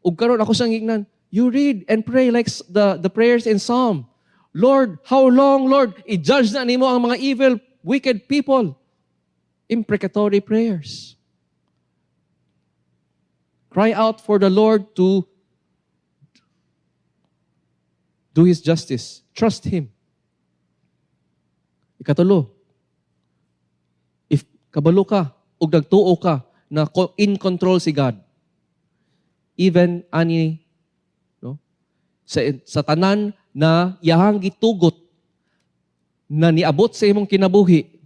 Ug karon ako siyang gingnan, you read and pray like the prayers in Psalm. Lord, how long, Lord? I-judge na nimo ang mga evil, wicked people. Imprecatory prayers. Cry out for the Lord to do His justice. Trust Him. Ikatulo, if kabalo ka ug nagtuo ka na in control si God, even ani, no, sa tanan na iyahang gitugot na niabot sa imong kinabuhi,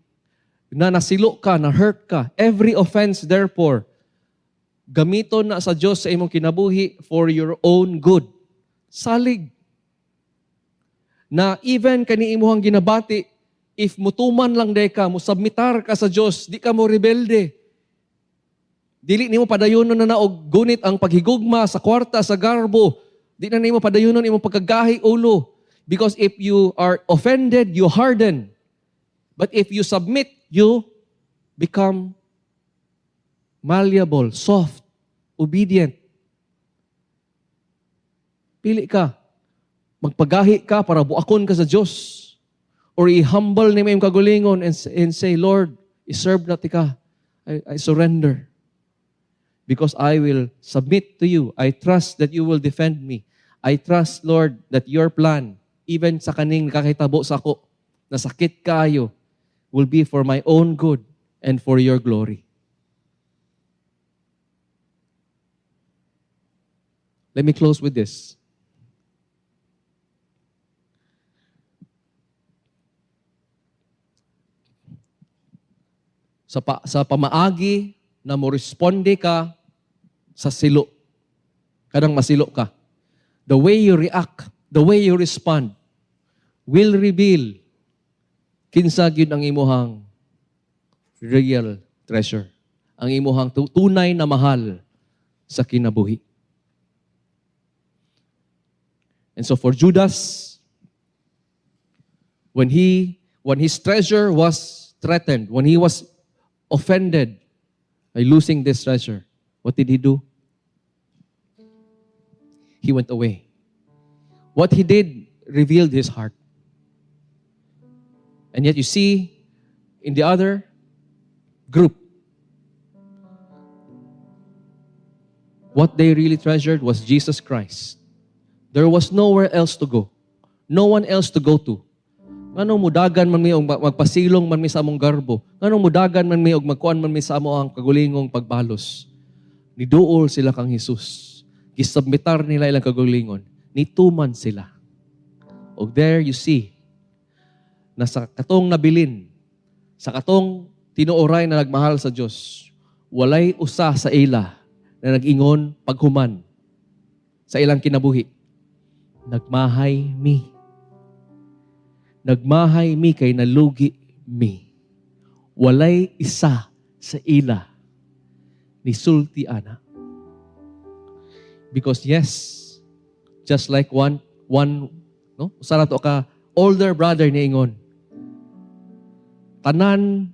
na nasilo ka, na hurt ka, every offense therefore, gamiton na sa Dios sa imong kinabuhi for your own good. Salig. Na even kani imuhang ginabati, if mutuman lang day ka, musubmitar ka sa Dios, di ka mo rebelde. Dili nimo padayonon na og gunit ang paghigugma sa kwarta, sa garbo. Di na nimo padayonon imong pagkagahi ulo. Because if you are offended, you harden. But if you submit, you become malleable, soft, obedient. Pili ka. Magpagahi ka para buakon ka sa Dios. Or i-humble nimo imong kagulingon and say, Lord, i-serve na ka. I surrender. Because I will submit to you. I trust that you will defend me. I trust, Lord, that your plan, even sa kaning nakakitabo sa ako, nasakit kayo, will be for my own good and for your glory. Let me close with this. Sa pamaagi na mo responde ka sa silo, kanang masilo ka, the way you react, the way you respond, will reveal kinsa gyud ang imuhang real treasure, ang imuhang tunay na mahal sa kinabuhi. And so for Judas, when his treasure was threatened, when he was offended by losing this treasure, what did he do? He went away. What he did revealed his heart. And yet you see, in the other group, what they really treasured was Jesus Christ. There was nowhere else to go. No one else to go to. Nganong mudagan man mi og magpasilong man mi sa among garbo? Nganong mudagan man mi og magkuan man mi sa amo ang kagulingong pagbalos? Niduol sila kang Jesus. Gisubmitar nila ilang kagulingon. Nituman sila. Og there you see, na sa katong nabilin, sa katong tinuoray na nagmahal sa Dios, walay usa sa ila na nag-ingon paghuman sa ilang kinabuhi. Nagmahay mi. Nagmahay mi kay nalugi mi. Walay isa sa ila ni sulti ana. Because yes, just like one, no? Usa ra to ka older brother ni ingon. Tanan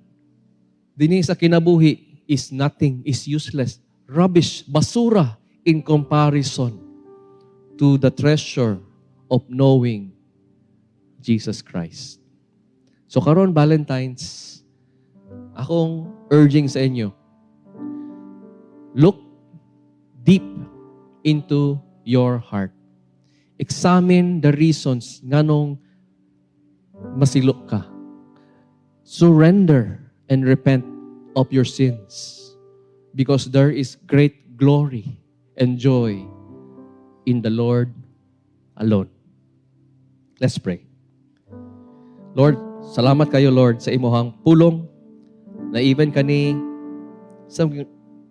dinhi sa kinabuhi is nothing, is useless, rubbish, basura. in comparison to the treasure of knowing Jesus Christ. So karon Valentine's, akong urging sa inyo, look deep into your heart. Examine the reasons nganong masilo ka. Surrender and repent of your sins because there is great glory and joy in the Lord alone. Let's pray. Lord, salamat kaayo, Lord, sa imuhang pulong na even kani sa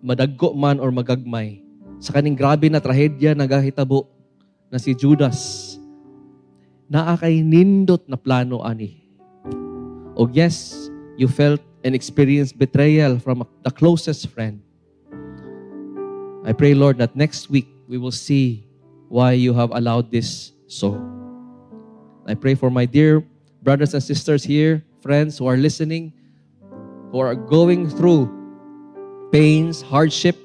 madagko man or magagmay sa kaning grabe na trahedya nagahitabo na si Judas, naa kay nindot na plano ani. O yes, you felt and experienced betrayal from the closest friend. I pray, Lord, that next week we will see why you have allowed this so. I pray for my dear brothers and sisters here, friends who are listening, who are going through pains, hardship,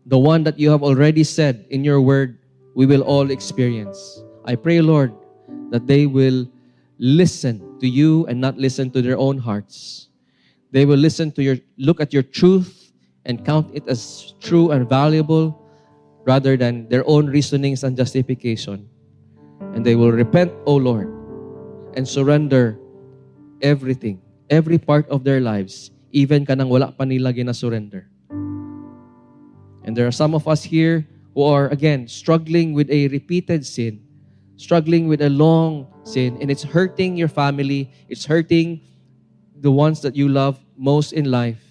the one that you have already said in your word we will all experience. I pray, Lord, that they will listen to you and not listen to their own hearts. They will listen to your look at your truth and count it as true and valuable rather than their own reasonings and justification. And they will repent, O Lord, and surrender everything, every part of their lives, even kanang wala pa nila gina-surrender. And there are some of us here who are, again, struggling with a repeated sin, struggling with a long sin, and it's hurting your family, it's hurting the ones that you love most in life.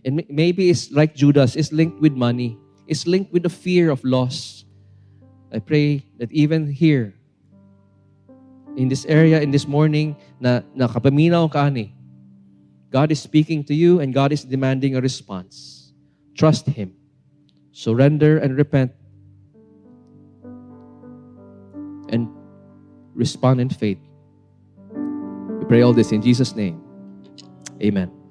And maybe it's like Judas, it's linked with money, it's linked with the fear of loss. I pray that even here, in this area, in this morning, na nakapaminaw ka ani, God is speaking to you and God is demanding a response. Trust Him. Surrender and repent. And respond in faith. We pray all this in Jesus' name. Amen.